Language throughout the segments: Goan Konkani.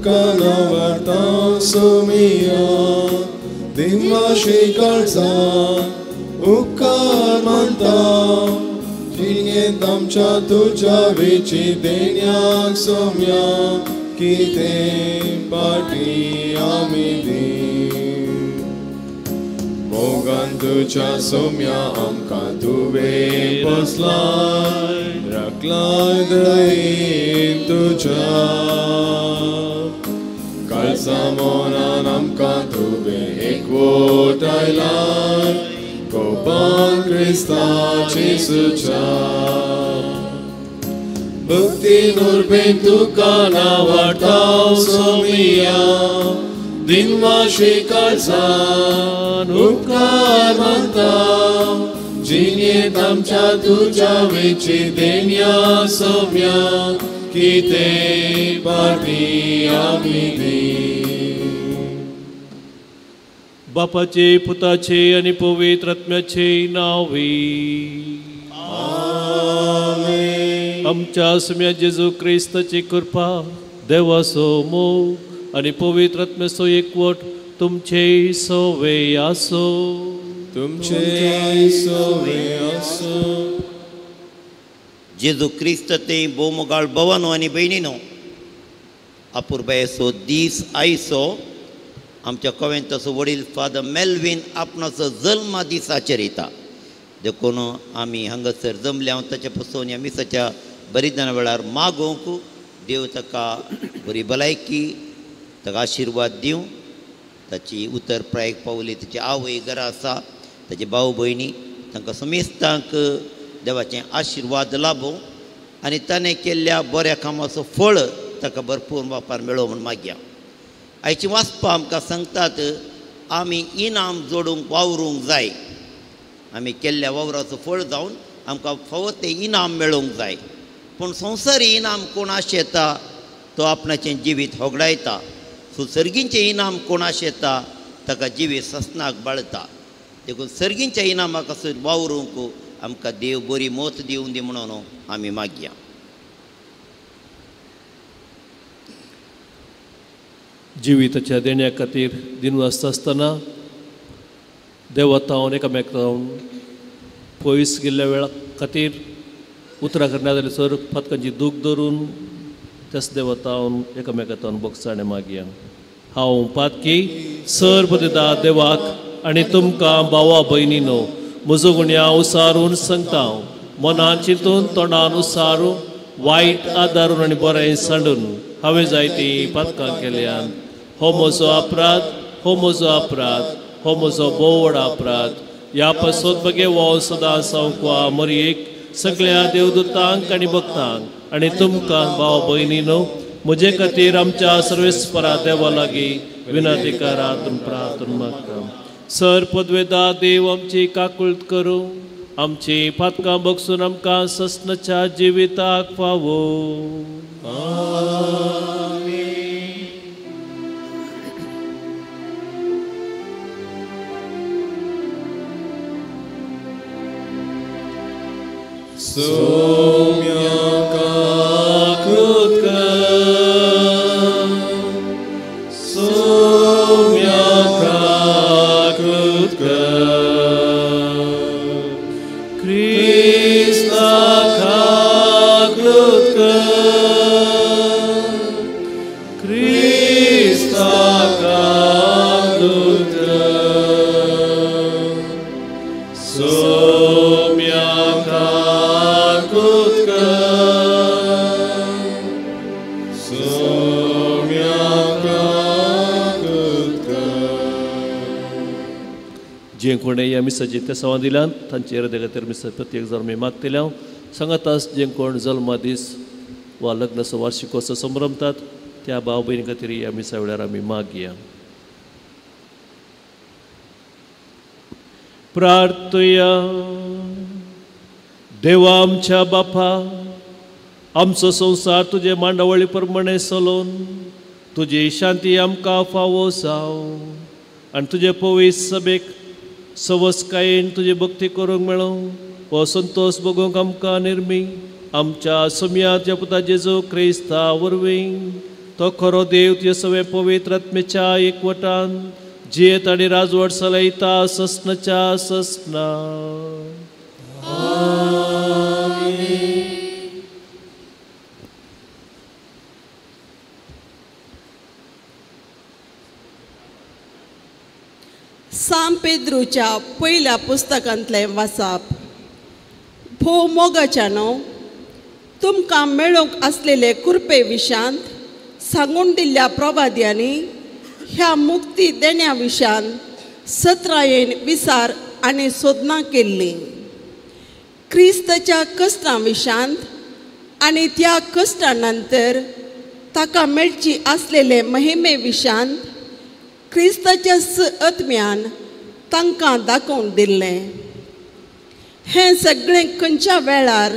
तुका नांवार्ता सोमिया दिनवाशी काळजा उपकार मानता जिणेंत आमच्या तुज्या वेची देण्याक सोम्या कितें पाटी आमी दी मोगान तुज्या सोम्या आमकां तुवें बसलाय राखलाय दयेन तुज्या काळजा मनान आमकां तुवें एकवटायलाय कोपान क्रिस्ता जेजूच्या भक्ती उर्बेन तुका नांवार्ता सोमिया दिनवाशी काळजान उपकार मानता जिणेंत आमच्या तुज्या वेची देण्या सोम्या कितें पाटी आमी दी. बापाचे पुताचे आनी पवित्र आत्म्याचे नांवी आमेन. आमच्या सोम्या जेजू क्रिस्ताची कृपा देवाचो मोग आनी पवित्र आत्म्याचो एकवट तुमचे सवे आसो. तुमचे सवे आसो. जेजू क्रिस्त ते भोवमोगाळ भवानो आनी भयणीनो, अपुरबायेचो दीस आयचो. आमच्या कवेंताचो वडील फादर मेल्वीन आपणाचो जल्मा दीस आचरिता. देखून आमी हांगासर जमल्या ताच्या पसून ह्या मिसाच्या बलिदाना वेळार मागोवंक देव ताका बरी भलायकी, ताका आशिर्वाद दिवं. ताची उतर प्रायक पावली, ताची आवय घरा आसा, ताचे भाव भयणी, तांकां समेस्तांक देवाचें आशिर्वाद लाभूं आनी ताणें केल्ल्या बऱ्या कामाचो फळ ताका भरपूर वापर मेळो म्हूण मागया. आयची वाचपां आमकां सांगतात आमी इनाम जोडूंक वावरूंक जाय. आमी केल्ल्या वावराचो फळ जावन आमकां फावो तें इनाम मेळोवंक जाय. पूण संवसारी इनाम कोण आशेता तो आपणाचें जिवीत होगडायता. सो सर्गींचें इनाम कोण आशेता ताका जिवीत ससनाक बाळता. देखून सर्गींच्या इनामाक आसून वावरूंक आमकां देव बरी मोत दिवं दी म्हणून आमी मागया. जिविताच्या देण्या खातीर दिनवासता आसतना देवतावन एकामेकावन पयस गेल्ल्या वेळा खातीर उतरां करना जाल्यार सर फातकांची दूख धरून त्याच देवतावन एकामेकावन बोगसाणें मागया. हांव पातकी सर पदिता देवाक आनी तुमकां भावा भयणीनो म्हजो गुण्या उसारून सांगता. मनान चिंतून तोंडान उसारून वायट आदारून आनी बरें सांडून हांवें जायतीं पातकां केल्यान. हो म्हजो अपराध, हो म्हजो अपराध, हो म्हजो भोव व्हड अपराध. ह्या पासत बगे हो सदां सावकवा मरयेक सगळ्या देवदूतांक आनी भक्तांक आनी तुमकां भाव भयणीनो म्हजे खातीर आमच्या सर्वेस्परा देवा लागीं विनंती करात प्रार्थना मागता. सर पदवेदा देव आमची काकूळत करूं, आमची पातकां बगसून आमकां ससनाच्या जिविताक फावो. सोम्या काकृत कर, सोम्या काकृत कर, क्रिस्ता काकृत कर, क्रिस्ता काकृत कर, सोम्या काकृत कर, सोम्या काकृत कर. जे कोणे ह्या मिसाचे ते सवां दिल्यान तांचे हृदय खातीर मिसा प्रत्येक जाण आमी मागतले. हांव सांगातास जे कोण जल्मा दीस वा लग्नाचो वार्षिकोत्सव संभ्रमतात त्या भाव भयणी खातीर ह्या मिसा वेळार आमी मागया. प्रार्थया. देवा आमच्या बापा, आमचो संवसार तुजे मांडावळी प्रमाणे चलोवन तुजी शांती आमकां फावो जावं आनी तुजे पवित्र सभेक सवसकायेन तुजी भक्ती करूंक मेळों हो संतोश भोगूंक आमकां निर्मी आमच्या सोम्याच्या पुता जेजू क्रिस्ता वरवीं. तो खरो देव तुजे सगळे पवित्र आत्म्याच्या एकवटान जियेत आनी राजवट चलयता ससनाच्या ससना. सांत पेद्रूच्या पयल्या पुस्तकांतलें वाचप. भोव मोगाच्यानो, तुमकां मेळोवंक आसलेले कृपे विशांत सांगून दिल्ल्या प्रवाद्यांनी ह्या मुक्ती देण्या विशांत सत्रायेन विचार आनी सोदनां केल्ली. क्रिस्ताच्या कश्टां विशांत आनी त्या कश्टां नंतर ताका मेळची आसलेले महिमे विशांत क्रिस्ताच्या आत्म्यान तांकां दाखोवन दिल्लें. हें सगळें खंयच्या वेळार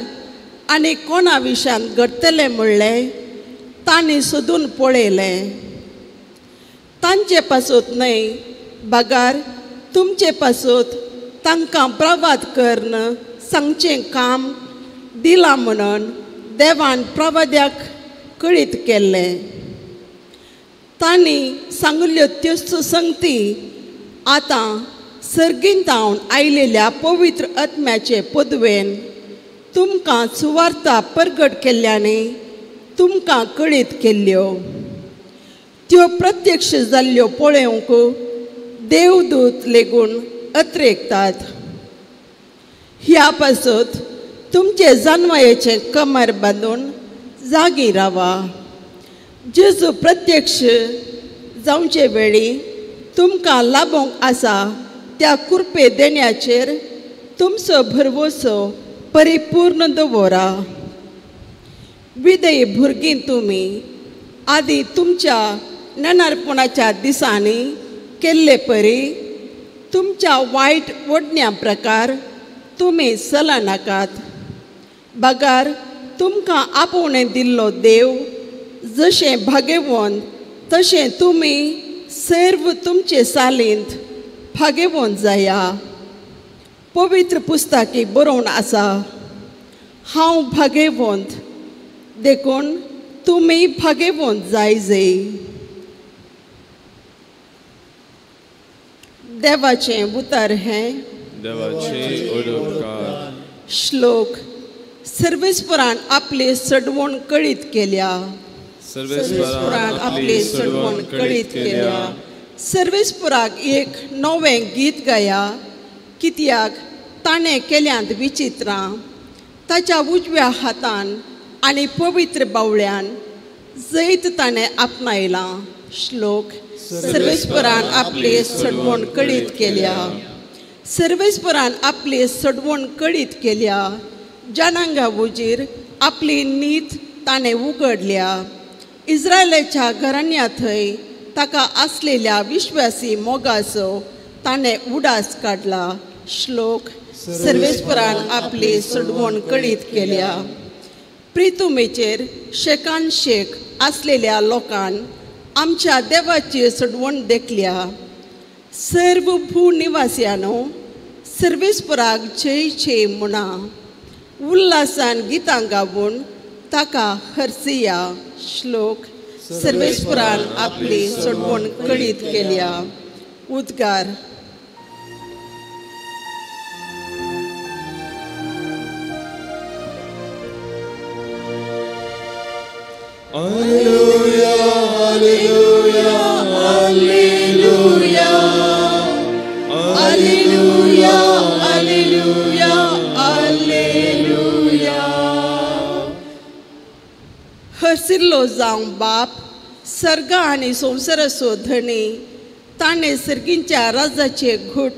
आनी कोणा विशांत घडटलें म्हणलें तांणी सोदून पळयलें. तांचे पासत न्हय बगार तुमचे पासत तांकां प्रवाद करून सांगचें काम दिलां म्हणून देवान प्रवाद्याक कळीत केल्लें. तांणी सांगिल्ल्यो त्यो संगती आतां सर्गींतावन आयिल्ल्या पवित्र आत्म्याचे पदवेन तुमकां सुवार्ता परगट केल्ल्यानी तुमकां कळीत केल्ल्यो. त्यो प्रत्यक्ष जाल्ल्यो पळोवंक देवदूत लेगून अत्रेकतात. ह्या पासत तुमचे जानवायेचें कमर बांदून जागी रावा. जेजू प्रत्यक्ष जावचे वेळी तुमकां लाभोंक आसा त्या कृपे देण्याचेर तुमचो भरवसो परिपूर्ण दवरा. विदयी भुरगीं तुमी आदी तुमच्या नेणारपणाच्या दिसांनी केल्ले परी तुमच्या वायट ओडण्या प्रकार तुमी चलनाकात. बगार तुमकां आपोवणें दिल्लो देव जशें भागेवंत तशें तुमी सर्व तुमचे सालींत भागेवंत जाया. पवित्र पुस्तकी बरोवन आसा, हांव भागेवंत देखून तुमी भागेवंत जायजे. देवाचें उतर हें देवाचे उपकार. श्लोक. सर्वेस्परान आपली सडवण कळीत केल्या. सर्वेस्परान आपली सडवण कळीत केल्या. सर्वेस्पराक एक नवें गीत गाया, कित्याक ताणें केल्यांत विचित्रां. ताच्या उजव्या हातान आनी पवित्र बावळ्यान जैत ताणें आपणायलां. श्लोक. सर्वेस्परान आपली सडवण कळीत केल्या. सर्वेस्परान आपली सडवण कळीत केल्या. जनांगा उजीर आपली नीत ताणें उगडल्या. इस्रायलाच्या घराण्या थंय ताका आसलेल्या विश्वासी मोगाचो ताणें उडास काडला. श्लोक. सर्वेस्परान आपली सडवण कळीत केल्या. प्रितुमेचेर शेकान शेक आसलेल्या लोकान आमच्या देवाची सडवण देखल्या. सर्व भूनिवासियानो सर्वेस्पराक जय जय म्हणा. उल्हासान गितां गावून ताका हरसिया. श्लोक. सर्वेस्परान आपली सडवण कळीत केल्या. उद्गार. Alleluia, alleluia, alleluia, alleluia, alleluia, alleluia. हरसिल्लो जावं बाप सर्ग आनी संवसाराचो धणी, ताणें सर्गींच्या राजाचे घूट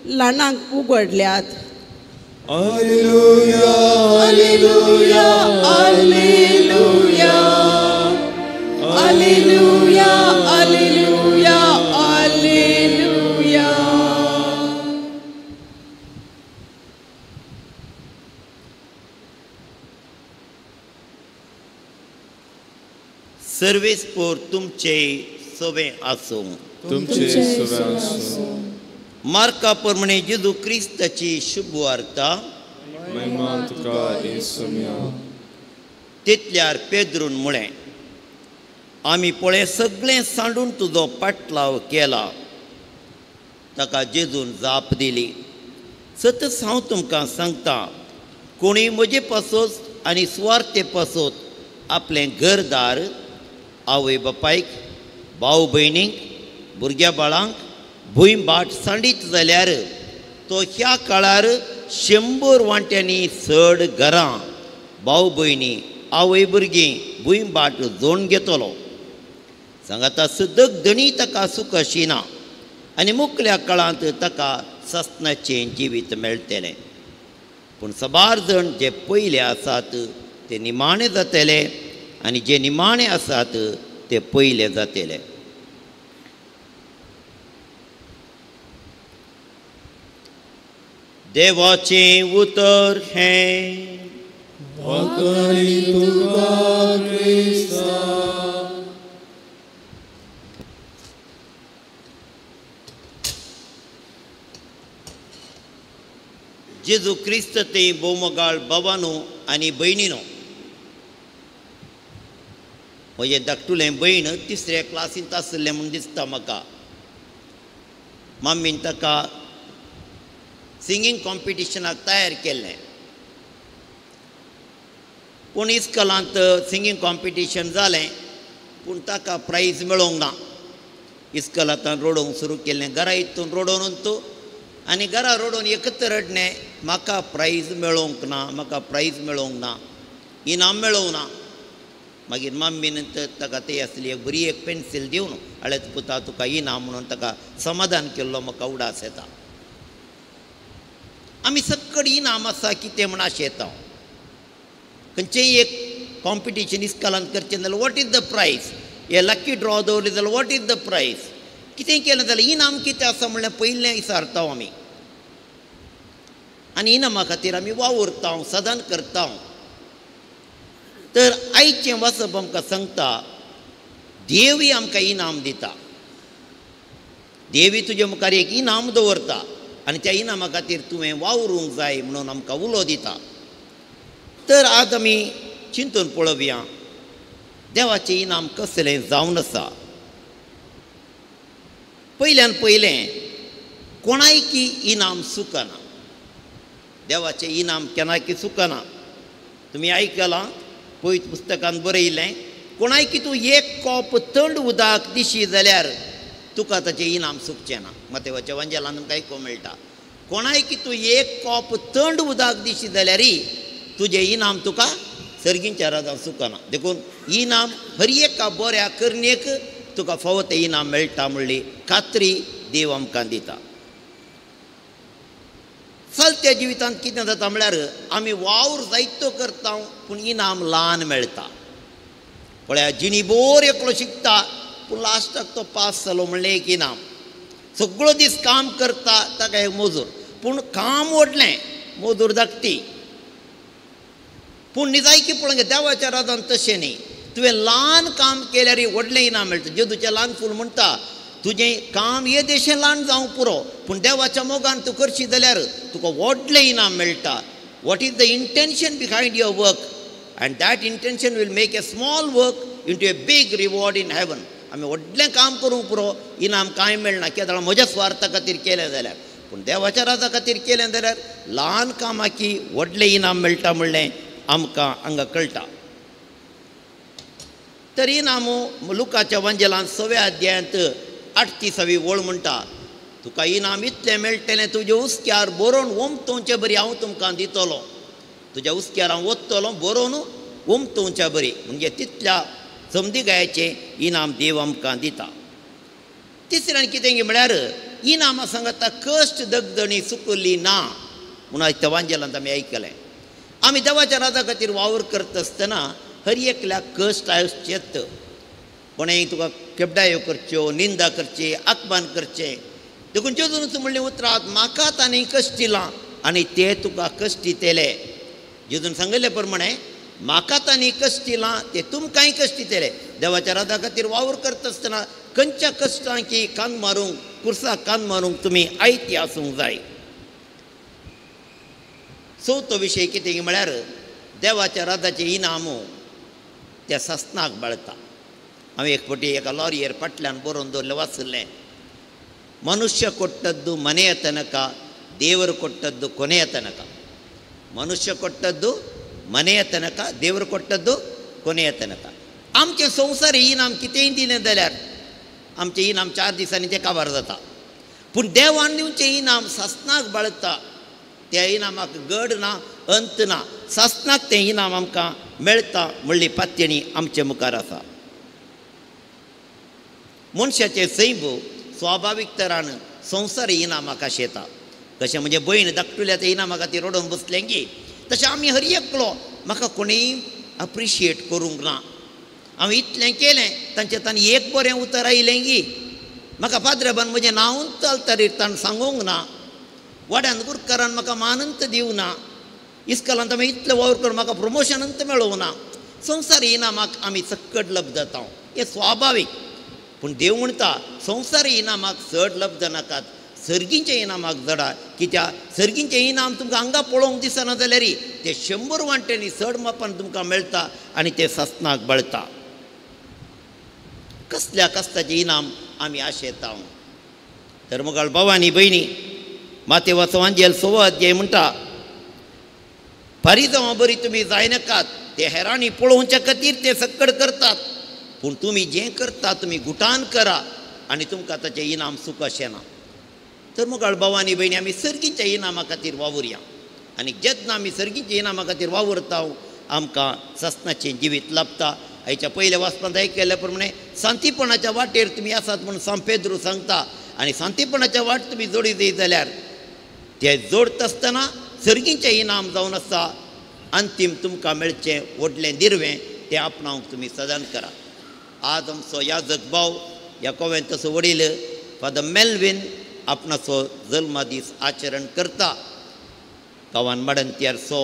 ल्हानांक उगडल्यात. Alleluia, alleluia, alleluia, alleluia, alleluia, alleluia. सर्वेस्पोर तुमचे सवे आसूं. तुमचे सवे आसूं. मार्का प्रमाणे जेजू क्रिस्ताची शुभवार्ता. महिमा तुका येसुम्या. तितल्यार पेद्रून म्हळें, आमी पळय सगळें सांडून तुजो पाटलाव केला. ताका जेजून जाप दिली, सतच हांव तुमकां सांगता, कोणी म्हजे पासत आनी सुवार्थे पासत आपलें घरदार, आवय बापायक, भाव भयणींक, भुरग्या बाळांक भूंय भाट सांडीत जाल्यार तो ह्या काळार 100 वांट्यांनी चड घरां, भाव भयणी, आवय भुरगीं, भूंय भाट जोडून घेतलो. सांगाता सदक धणी ताका सुख अशिना आनी मुखल्या काळांत ताका सासणाचें जिवीत मेळटलें. पूण साबार जण जे पयले आसात ते निमाणे जातले आनी जे निमाणे आसात ते पयले जातले. देवाचें उतर हें. जेजू क्रिस्त ते भोवमोगाळ बाबानो आनी भयणीनो, म्हजें धाकटुलें भयण तिसऱ्या क्लासींत आसलें म्हूण दिसता म्हाका. मम्मीन ताका सिंगींग कॉम्पिटिशनाक तयार केल्लें, पूण इस्कॉलांत सिंगींग कॉम्पिटिशन जालें पूण ताका प्रायज मेळोंक ना. इस्कॉलांत रडोवंक सुरू केल्लें, घरा हितून रडोवन तूं आनी घरा रडोवन एकच रडणें, म्हाका प्रायज मेळोंक ना, म्हाका प्रायज मेळोंक ना, इनाम मेळोंक ना. मागीर मम्मीन ताका ती आसली एक बरी एक पेन्सील दिवन हाडलें, पुता तुका इनाम म्हणून ताका समाधान केल्लो म्हाका उडास येता. आमी सक्कड इनाम आसा कितें म्हूण आशेता. खंयचेंय एक कॉम्पिटिशन इस्कॉलांत करचें जाल्यार what is the प्रायज, हे लकी ड्रॉ दवरलें जाल्यार what is the प्रायज, कितें केलें जाल्यार इनाम कितें आसा म्हणल्यार पयलें विचारता आमी आनी इनामा खातीर आमी वावुरता, सदान करता. तर आयचें वाचप आमकां सांगता, देवी आमकां इनाम दिता, देवी तुजे मुखार एक इनाम दवरता आनी त्या इनामा खातीर तुवें वावरूंक जाय म्हणून आमकां उलो दिता. तर आज आमी चिंतून पळोवया देवाचें इनाम कसलें जावन आसा. पयल्यान पयलें कोणायकी इनाम चुकना, देवाचें इनाम केन्नाकी चुकना. तुमी आयकलां पयत पुस्तकान बरयलें, कोणायकी तूं एक कॉप थंड उदक दिशी जाल्यार तुका ताचें इनाम चुकचें ना. मातेवाच्या वांजेलान तुमकां आयकूंक मेळटा, कोणायकी तूं एक कॉप थंड उदक दिशी जाल्यारय तुजें इनाम तुका सर्गींच्या राजान चुकना. देखून इनाम हर एका बऱ्या करणेक तुका फावो तें इनाम मेळटा म्हणली खात्री देव आमकां दिता. चलत्या जिवितांत कितें जाता म्हळ्यार आमी वावर जायतो करता पूण इनाम ल्हान मेळटा. पळया जिणी बोर एकलो शिकता पूण लास्टाक तो पास जालो म्हणलें एक इनाम. सगळो दीस काम करता ताका एक मजूर, पूण काम व्हडलें, मजूर धाकटी. पूण निजायकी पळोवंक देवाच्या राजान तशें न्ही, तुवें ल्हान काम केल्यार व्हडलें इनाम मेळटा. जेजूचें ल्हान फूल म्हणटा, तुजें काम येदेशें ल्हान जावंक पुरो पूण देवाच्या मोगान तूं करशी जाल्यार तुका व्हडलें इनाम मेळटा. What is the intention behind your work and that intention will make a small work into a big reward in heaven. आमी व्हडलें काम करूंक पुरो, इनाम कांय मेळना कित्याक जाणां म्हज्या स्वार्था खातीर केलें जाल्यार, पूण देवाच्या राजा खातीर केलें जाल्यार ल्हान कामाकी व्हडलें इनाम मेळटा म्हणलें आमकां हांगा कळटा. तर इनाम लुकाच्या वांजेलान 6व्या अध्यायांत 38वी ओळ म्हणटा, तुका इनाम इतलें मेळटलें तुज्या हुस्क्यार बरोवन ओमतोवचे बरी हांव तुमकां दितलो. तुज्या हुस्क्यार हांव वतलो बरोवन ओमतोवच्या बरी, म्हणजे तितल्या समजिकायेचें इनाम देव आमकां दिता. तिसऱ्यान कितें म्हळ्यार इनामां सांगता कश्ट दगदणी चुकली ना म्हणून आयज त्या वांजेलांत आमी आयकलें. आमी देवाच्या राजा खातीर वावर करता आसतना हर एकल्याक कश्ट आसचेच. कोणेंय तुका केबडायो करच्यो, निंदा करची, अपमान करचें. देखून जेजून म्हणलें उतरां, म्हाका तांणी कश्टिलां आनी ते तुका कश्टितले. जेजून सांगिल्ले प्रमाणे म्हाका तांणी कश्टिलां ते तुमकांय कश्टितले. देवाच्या राजा खातीर वावर करता आसतना खंयच्या कश्टांकी कान मारूंक, कुर्साक कान मारूंक तुमी आयती आसूंक जाय. चवथो विशय कितें म्हळ्यार देवाच्या राजाचें इनाम त्या सासणाक बाळता. हांवें एक फावटी एका लॉरियर फाटल्यान बरोवन दवरलें, वाचिल्लें, ಮನುಷ್ಯ ಕೊಟ್ಟದ್ದು ಮನೆಯ ತನಕ, ದೇವರು ಕೊಟ್ಟದ್ದು ಕೊನೆಯ ತನಕ. ಮನುಷ್ಯ ಕೊಟ್ಟದ್ದು ಮನೆಯ ತನಕ, ದೇವರು ಕೊಟ್ಟದ್ದು ಕೊನೆಯ तनक. आमचें संवसार इनाम कितेंय दिलें जाल्यार आमचें इनाम 4 दिसांनी तें काबार जाता, पूण देवान दिवचें इनाम सासणाक बाळता. त्या इनामाक गड ना, अंत ना, सासणाक तें इनाम आमकां मेळटा म्हणली पात्यणी आमचे मुखार आसा. मनशाचें सैम स्वाभावीक तरान संवसार इनामाक आशेता. कशें म्हणजे भयण धाकटुल्या त्या इनामा खातीर रडोवन बसलें की तशें आमी हर एकलो म्हाका कोणीय अप्रिशिएट करूंक ना, हांवें इतलें केलें तांचें तांणी एक बरें उतर आयलें की म्हाका पाद्रेबान म्हजें नांवूच चलता ताणें सांगूंक ना, वाड्यान गुरकारान म्हाका मानंत दिवना, इस्कॉलांत हांवें इतलें वावर करून म्हाका प्रमोशनंत मेळोवना. संवसार इनामाक आमी सक्कड लब्धता, हें स्वाभावीक. पूण देव म्हणटा संवसारी इनामाक चड लब्ध नाकात, सर्गींच्या इनामाक जडा. कित्याक सर्गींचें इनाम तुमकां हांगा पळोवंक दिसना जाल्यार तें 100 वांट्यांनी चड मापान तुमकां मेळटा आनी तें सासणाक बळटा. कसल्या कसल्याचें इनाम आमी आशेता. तर मुगाळ भावांनी भयणी, मातेवाचो वांजेल 6 अध्याय म्हणटा, पारिजांवा बरी तुमी जायनाकात, ते हेरांनी पळोवच्या खातीर ते सक्कड करतात, पूण तुमी जें करता तुमी गुटान करा आनी तुमकां ताचें इनाम सूख अशें ना. तर मुगाळ भावांनी भयणी, आमी सर्गीच्या इनामा खातीर वावुरया आनी जेन्ना आमी सर्गीच्या इनामा खातीर वावुरता आमकां सासणाचें जिवीत लाभता. आयच्या पयल्या वाचपांत आयकल्ल्या प्रमाणे शांतीपणाच्या वाटेर तुमी आसात म्हूण सांत पेद्रू सांगता, आनी शांतीपणाच्या वाट तुमी जोडी दित जाल्यार ते जोडटा आसतना सर्गीचें इनाम जावन आसा. अंतीम तुमकां मेळचें व्हडलें दिरवें तें आपणावंक तुमी सदांच करा. आज आमचो याजक भाव ह्या कोवेंताचो वडील फादर मेल्विन आपणाचो जल्मदीस आचरण करता. गांवान माडंत्यार सो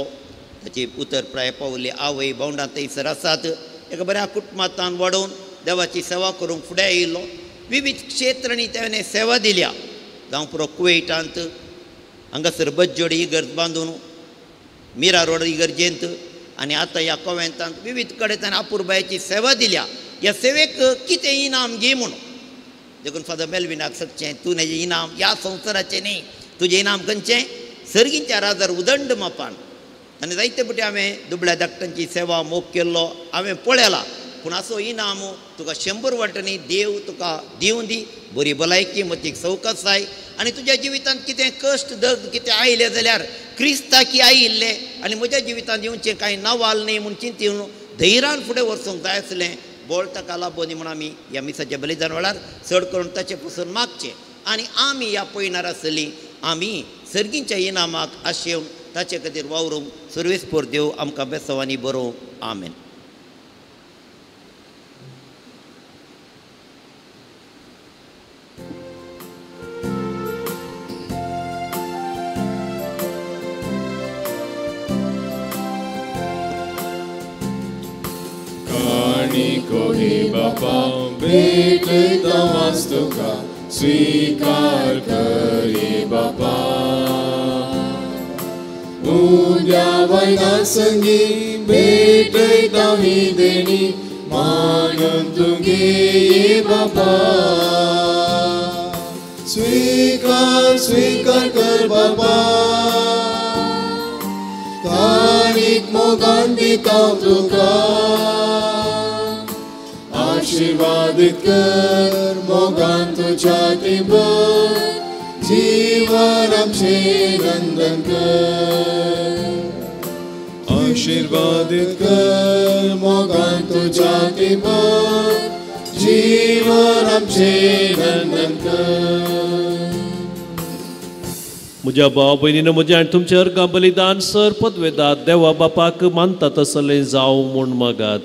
ताची उतर प्राय पावली आवय भावंडां थंयसर आसात. एका बऱ्या कुटुंबांत वाडोवन देवाची सेवा करूंक फुडें आयिल्लो. विविध क्षेत्रांनी ताणें सेवा दिल्या. जावं पुरो कुवेटांत, हांगासर बज्जोडी इगर्ज बांदून, मिरा रोड इगर्जेंत, आनी आतां ह्या कोवेंतांत विविध कडेन ताणें आपुरबायेची सेवा दिल्या. ह्या सेवेक कितें इनाम घे म्हणून देखून फादर मेल्विनाक सगचें तूं हेजें इनाम ह्या संवसाराचें न्ही, तुजें इनाम खंयचें सर्गीच्या राजार उदंड मापान. आनी जायते फावटी हांवें दुबळ्या धाकट्यांची सेवा मोग केल्लो हांवें पळयला, पूण असो इनाम तुका 100 वांट्यांनी देव तुका दिवं दी, बरी भलायकी, मतीक सवकासाय, आनी तुज्या जिवितांत कितें कश्ट दग कितें आयलें जाल्यार क्रिस्ताकी आयिल्लें आनी म्हज्या जिवितांत येवचें कांय नवाल न्ही म्हूण चिंतून धैर्यान फुडें वचूंक जाय आसलें. बोळ ताका लाबोनी म्हूण आमी ह्या मिसाच्या बलिदान वेळार चड करून ताचे पसून मागचें आनी आमी ह्या पयणार आसली आमी सर्गींच्या इनामाक आशेवन ताचे खातीर वावरूंक सर्वेस्पोर देव आमकां बेसवांनी बरोवं. आमेन. कोही बापा भेटता वास्तुका स्वीकार करे बापा, उद्या वैना संगी भेटता ही देणी मानून तुगे बापा, स्वीकार स्वीकार कर बापा, कानिक मोगान दिता तुका, आशीर्वादित कर मोगान तुझ्या तिबर, जीवन आमचे नंदन कर, आशीर्वादित कर मोगान तुझ्या तिबर, जीवन आमचे नंदन कर. म्हज्या भाव भयणीन म्हजें आनी तुमचें अर्गां बलिदान सर पदवेदात देवा बापाक मानता तसलें जावं म्हूण मागात.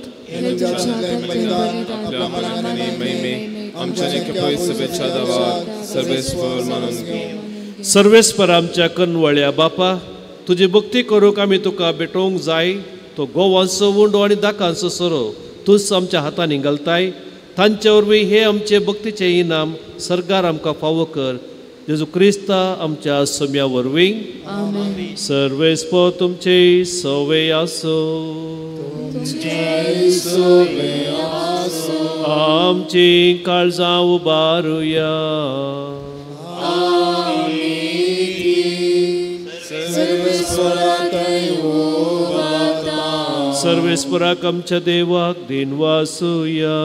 सर्वेस्पर आमच्या कनवळ्या बापा, तुजी भक्ती करूंक आमी तुका भेटोवंक जाय. तो गोवांचो उंडो आनी दाकांचो सोरो तूंच आमच्या हातांनी घालताय, तांचे वरवीं हे आमचे भक्तीचें इनाम सरकार आमकां फावो कर. जेजू क्रिस्ता आमच्या सम्या वरवीं. सर्वेस्पर तुमचे सवे आसो. आमची काळजां उबारुया. सर्वेस्पराक आमच्या देवाक दिन वासुया.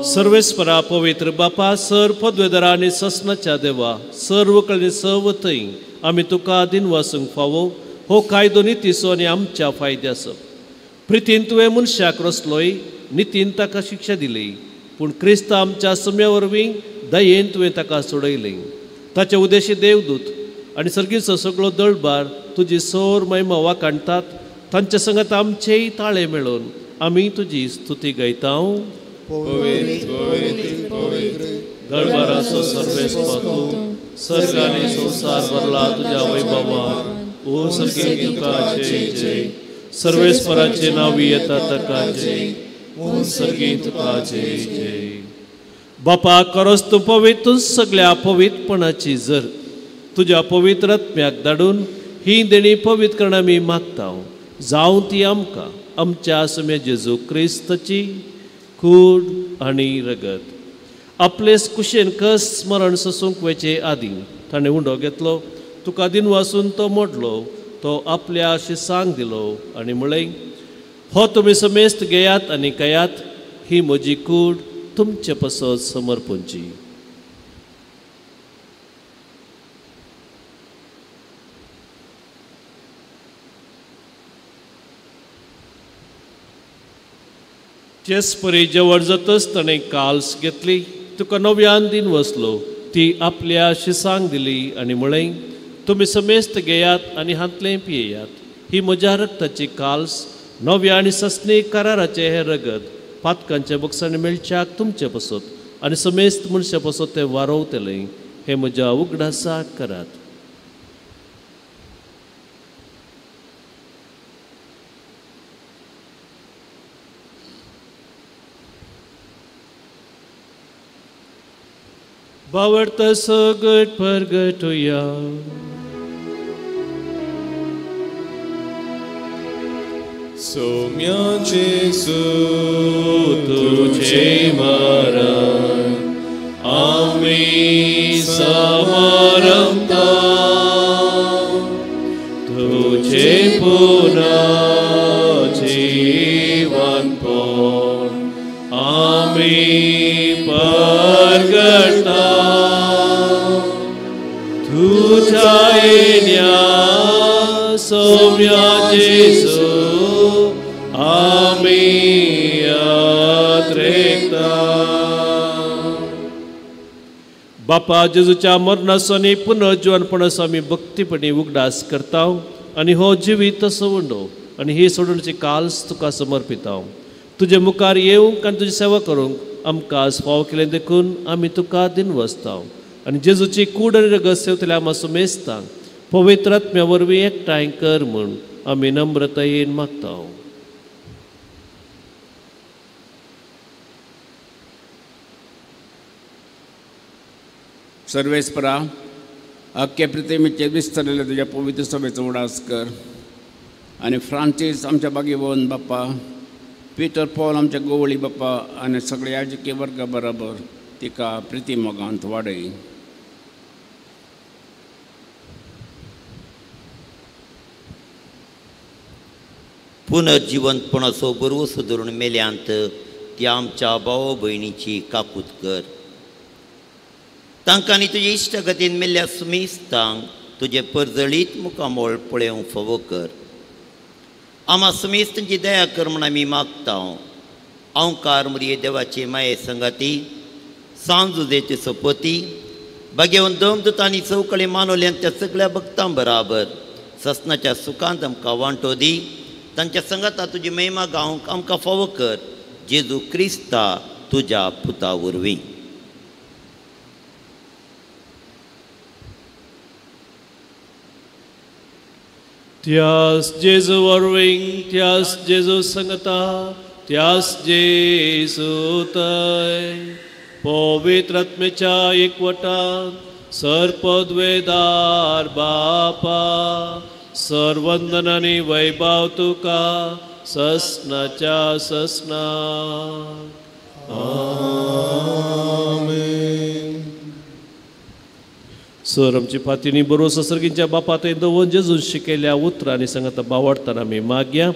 सर्वेस्परा पवित्र बापा सर पदवेदरा आनी ससनाच्या देवा सर्व कडेन सर्व थंय आमी तुका दिन वासूंक फावो हो कायदो नितीचो आनी आमच्या फायद्याचो. प्रितीन तुवें मनशाक रचलोय, नितीन ताका शिक्षा दिली, पूण क्रिस्त आमच्या सम्या वरवीं दयेन तुवें ताका सोडयलें. ताचे उद्देशी देवदूत आनी सर्गीचो सगळो दळबार तुजी सोर महिमा वाखाणटात. तांच्या संगत आमचेय ताळे मेळून आमी तुजी स्तुती गायता. दळबाराचो सर्वेस्पर तूं, सर्ग आनी संवसार भरला तुज्या वैभवान. ओ सर्गे तुका जय जय. सर्वेस्पराचे नांव येता ताका जय. ओ सर्गे तुका जय जय. बापा खरोच तूं पवित्र, सगळ्या पवित्रपणाची जर तुज्या पवित्र आत्म्याक धाडून ही देणी पवित्र करण आमी मागता. जावं ती आमकां आमच्या आसम्या जेजू क्रिस्ताची कूड आनी रगत. आपलेच कुशेन कस स्मरण सोसूंक वयचे आदीं ताणें उंडो घेतलो, तुका दिनवासून तो मोडलो, तो आपल्या शिसांक दिलो आनी म्हळें, हो तुमी समेस्त घेयात आनी खायात, ही म्हजी कूड तुमचे पासत समर्पणची. तेच परी जेवण जातच ताणें काल्स घेतली, तुका नव्यान दिन वसलो, ती आपल्या शिसांक दिली आनी म्हळें, तुमी समेस्त घेयात आनी हांतलें पियेयात, ही म्हज्या रक्ताची काल्स, नव्या आनी ससनी कराराचें हें रगत पातकांच्या बक्षांनी मेळच्याक तुमचे पासत आनी समेस्त मनशा पासत तें वारोवतलें. हें म्हज्या उगडासाक करात. बावडत सगट परगटुया. सौम्या जेजू तुझे मरण आम्ही समारंभता, तुझे पुन्हा जीवनपण आम्ही परगटता. तुझ्या येण्या सौम्या जेजू आम्ही अत्रेकता. बापा जेजूच्या मरणाचो आनी पुनर्जीवनपणाचो आमी भक्तीपणी उगडास करता आनी हो जिवीत सवंडो आनी ही सोडणची काल्स तुका समर्पिता. तुजे मुखार येवंक आनी तुजी सेवा करूंक आमकां आज फावो केलें देखून आमी तुका दिनवसता. आनी जेजूची कूड आनी रगत सेवतल्या आमा सुमेस्तांक पवित्र आत्म्या वरवीं एकठांय कर म्हूण आमी नम्रतायेन मागता. सर्वेस्परा अख्खे पृथ्वीचेर विस्तरलेल्या तुज्या पवित्र सभेचो उडास कर आनी फ्रांसीस आमच्या बागेवन बाप्पा, पिटर पॉल आमच्या गोवळी बाप्पा आनी सगळे याजकी वर्गा बराबर तिका प्रिती मोगांत वाडय. पुनर्जिवंतपणाचो बरवसो धरून मेल्यांत ती आमच्या भाव भयणीची काकूत कर. तांकां आनी तुजे इश्टागतीन मेल्ल्या सुमेस्तांक तुजें परजळीत मुखामोळ पळोवंक फावो कर. आमा सुमेस्तांची दया कर म्हूण आमी मागता. ओंकार मुरये देवाचे माये संगाती सांजुदेचे सोपती बागेवन दमदूतांनी चौकळे मानवल्यान त्या सगळ्या भक्तां बराबर ससनाच्या सुखांत आमकां वांटो दी. तांच्या संगाता तुजी महिमा गावंक आमकां फावो कर. जेजू क्रिस्ता तुज्या पुता वरवीं. त्यास जेजू वरवीं, त्यास जेजू संगता, त्यास जेजू तय पवित्र आत्म्याच्या एकवटात सर्पद्वेदार बापा सर्वंदन आनी वैभव तुका ससनाच्या ससना. आमेन. सर आमची फातीनी बरो सर्गींच्या बापा थंय दवरून जेजून शिकयल्या उतरांनी सांगता बावडताना आमी मागया.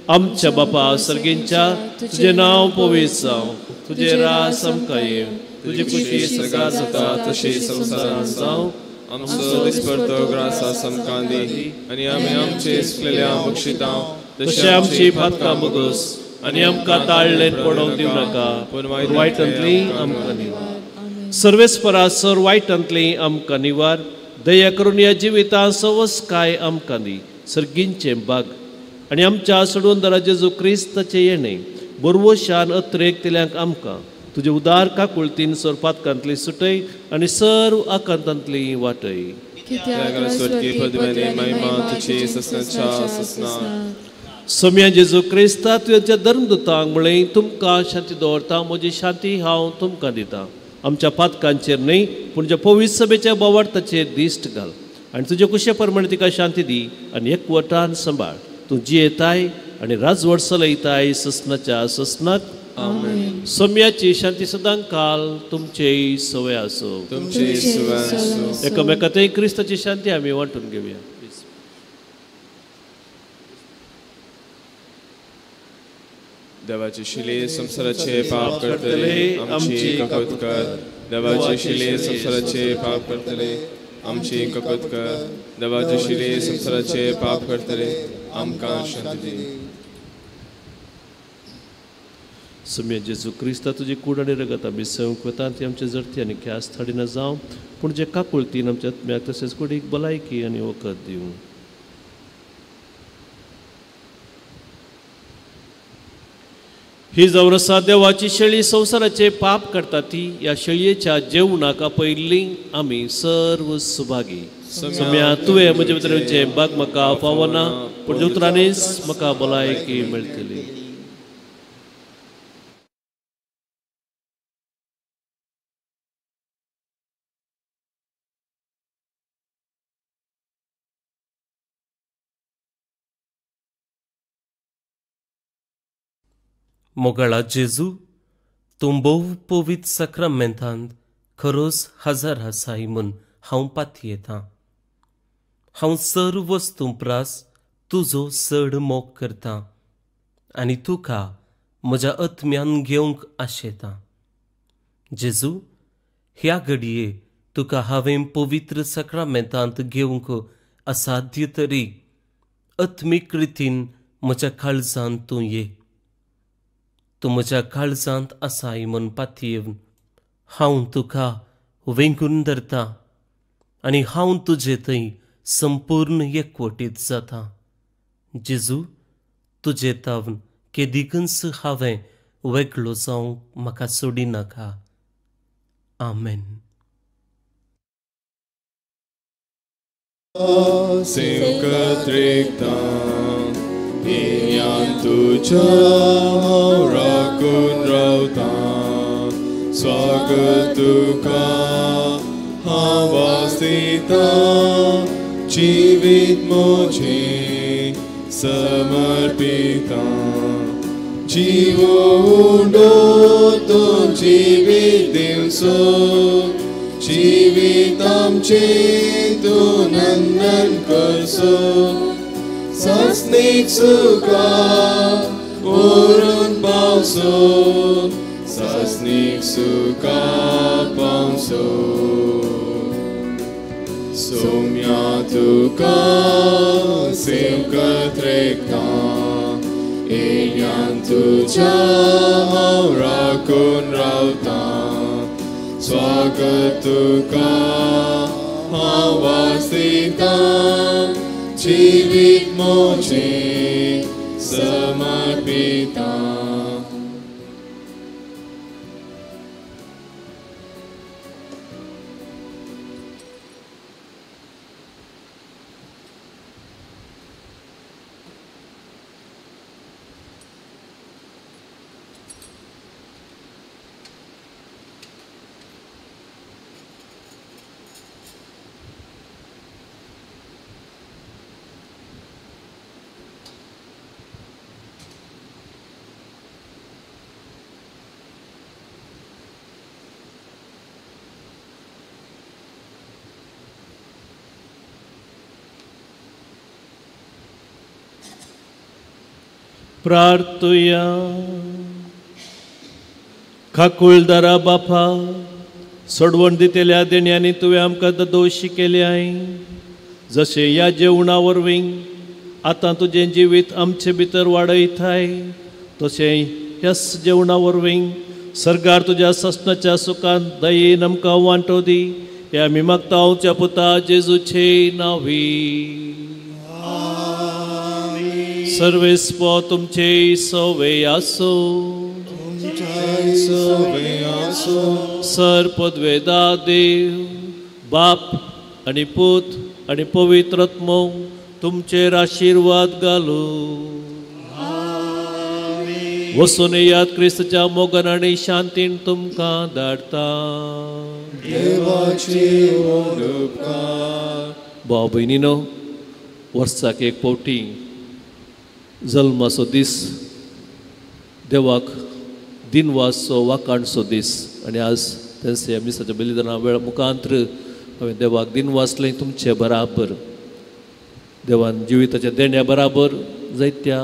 आमच्या बापा सर्गींच्या, तुजें नांव पवित्र जावं, तुजें राज आमकां येवं, तुजी खुशी सर्गांत जाता तशी संवसारांत जावं. आमचो दिसपडतो ग्रास आमकां दी आनी आमी आमचे चुकलेल्या बक्षितां तशें आमची पातकां मुगोस आनी आमकां ताळ्ळेन पडोवंक दिवं नाका, पूण वायटांतली आमकां निवार. सर्वेस्परा सर वायटांतली आमकां निवार, दया करून ह्या जिवितांत सवसकाय आमकां दी, सर्गींचें बाग आनी आमच्या सोडून जेजू क्रिस्ताचें येणें बरवशान अत्रेक दिल्यांक आमकां तुजे उदार काकुळतीन सर पातकांतली सुटय आनी सर्व आकांतांतली वाटय. सम्या जेजू क्रिस्ता तुज्या धर्मदूतांक म्हळें, तुमकां शांती दवरता, म्हजी शांती हांव तुमकां दितां. आमच्या पातकांचेर न्हय पूण ज्या पवित्र सभेच्या बोवार्थाचेर दिश्ट घाल आनी तुजे कुशे प्रमाणे तिका शांती दी आनी एकवटान सांबाळ. तूं जियेताय आनी राजवट चलयताय ससनाच्या ससनाक. आमेन. सम्याची शांती सदां काल तुमचेय सवय आसूं. एकामेकांतय क्रिस्ताची शांती आमी वांटून घेवया. देवाचे शिले संवसाराचे पाप करतले आमची ककत कर. देवाचे शिले संवसाराचे पाप करतले आमची ककत कर. देवाचे शिले संवसाराचे पाप करतले आमकां शांती दी. सम्या जेजू क्रिस्ता तुजी कूड आनी रगत आमी सेवंक वता ती आमचे जरती आनी ख्यास थाडिना जावं, पूण जे काकुळतीन आमच्या आत्म्याक तशेंच कुडीक भलायकी आनी वखद दिवं. ही जावन आसा देवाची शेळी संवसाराचे पाप करता ती ह्या शेळयेच्या जेवणाक आपयल्ली आमी सर्व सुभागी. सम्या तुवें म्हजे भितर येवचें बाग म्हाका फावना, पूण उतरांनीच म्हाका भलायकी मेळटली. मोगाळा जेजू, तूं भोव पवित्र साक्रामेंतांत खरोच हजर आसाय म्हूण हांव पातयेतां. हांव सर्व वस्तूं प्रास तुजो चड मोग करतां आनी तुका म्हज्या आत्म्यान घेवंक आशेतां. जेजू, ह्या घडये तुका हांवें पवित्र साक्रामेंतांत घेवंक असाध्य तरी आत्मीक रितीन म्हज्या काळजांत तूं ये. तूं म्हज्या काळजांत आसाय म्हूण पातयेवन हांव तुका वेंगून धरतां आनी हांव तुजे थंय संपूर्ण एकवटीत जाता. जेजू, तुजे तावन केदिकूच हांवें वेगळो जावंक म्हाका सोडिनाका. आमेन. तुझ्या हांव राखून रावतां, स्वागत तुका हांव आसतां, जिवीत म्हजें समर्पितां. जीव उंडो तूं जिवीत दिवचो, जिवीत आमचें तूं नंदन करचो. सासणीक सुखा व्हरून पावसो, सासणीक सुखा पावसो. सोम्या तुका सेवकत रेखतां, येण्यान तुज्या हांव राखून रावतां, स्वागत तुका हांव आसतां, जिवीत म्हजें समर्पितां. प्रार्थुया. काकुळदारा बापा, सोडवण दितल्या देण्यांनी तुवें आमकां दोशी केले I, जशें ह्या जेवणा वरवीं आतां तुजें जिवीत आमचे भितर वाडयताय, तशें ह्याच जेवणा वरवीं सरकार तुज्या ससनाच्या सुखान दयेन आमकां वांटो दी. हे आमी मागता आमच्या पुता जेजूचे नांवी. सर्वेस्पो तुमचे सवे आसो. सर पदवेदा देव बाप आनी पूत आनी पवित्र आत्मो तुमचेर आशिर्वाद घालू. वसून याद क्रिस्तच्या मोगान आनी शांतीन तुमकां धाडटा. भाव भयणीनो, वर्साक एक फावटी जल्माचो दीस देवाक दिनवासचो वाखाणचो दीस, आनी आज तेंचे मिसाच्या बलिदाना वेळ मुखांत्र हांवें देवाक दिनवासलें तुमचे बराबर. देवान जिविताच्या देण्या बराबर जायत्या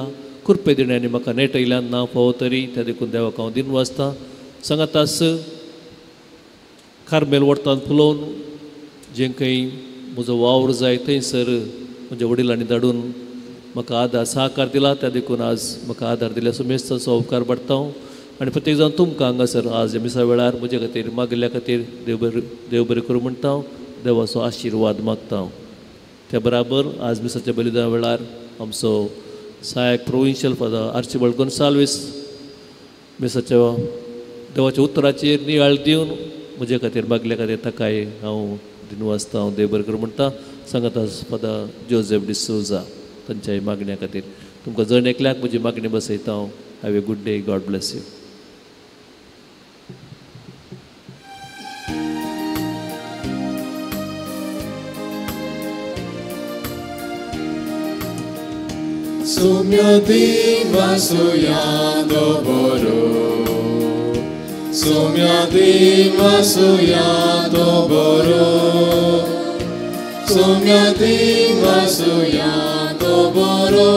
कृपे देण्यांनी म्हाका नेटयल्यान ना फावो तरी, त्या देखून देवाक हांव दिनवासता. सांगातास कार्मेल वडतान फुलोवन जें खंय म्हजो वावर जाय थंयसर म्हज्या वडिलांनी धाडून म्हाका आदार सहकार दिला, त्या देखून आज म्हाका आदार दिल्या सुमेस्ताचो उपकार पडटा हांव. आनी प्रत्येक जावन तुमकां हांगासर आज मिसा वेळार म्हजे खातीर मागिल्ल्या खातीर देव बरें करूं म्हणटा हांव, देवाचो आशिर्वाद मागता हांव. त्या बराबर आज मिसाच्या बलिदाना वेळार आमचो सहायक प्रोविन्शियल फादर आर्चिबल्ड गोन्साल्वीस मिसाच्या देवाच्या उतराचेर नियाळ दिवन म्हजे खातीर मागल्या खातीर ताकाय हांव दिनवासता, हांव देव बरें करूं म्हणटा. सांगाता फादर जोझेफ डिसोजा तांच्या मागण्या खातीर तुमकां जण एकल्याक म्हजी मागणी बसयता हांव. Have a good day. God bless you. Sumyati vasuyando boro, Sumyati vasuyando boro, Sumyati vasuyando boro,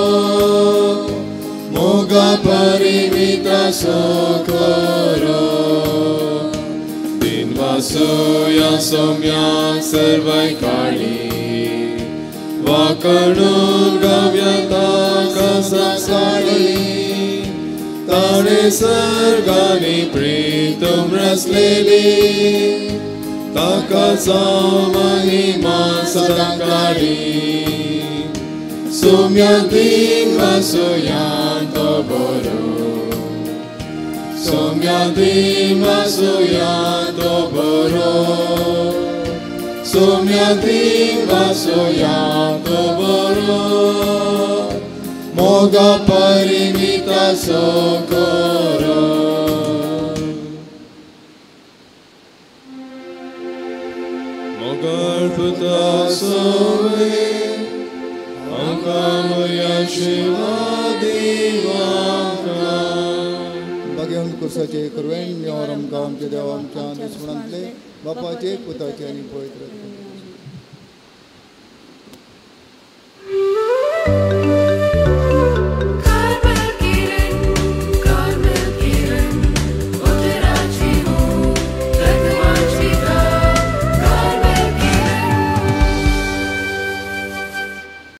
Moga parimita sokoro, Din vasuya sumya sarvai kali, वाकडून गव्यता कसा साडी, ताणे सर्गानी प्रीतम रसलेली, ताका जावं महिमा सदां काडी. सुम्या दिन वसुयांतो बरो, सुम्या दिन वसुयांतो बरो, Sumyati vasuyando boro, Moga parimita sokoro. Mogar puta sove, Ankamaya Shiva Divaka. भाग्यवंत कुर्साचे कुरवेन आमकां आमच्या देवा आमच्या दुस्मनांतले बापाचे पुताचे आनी पवित्र.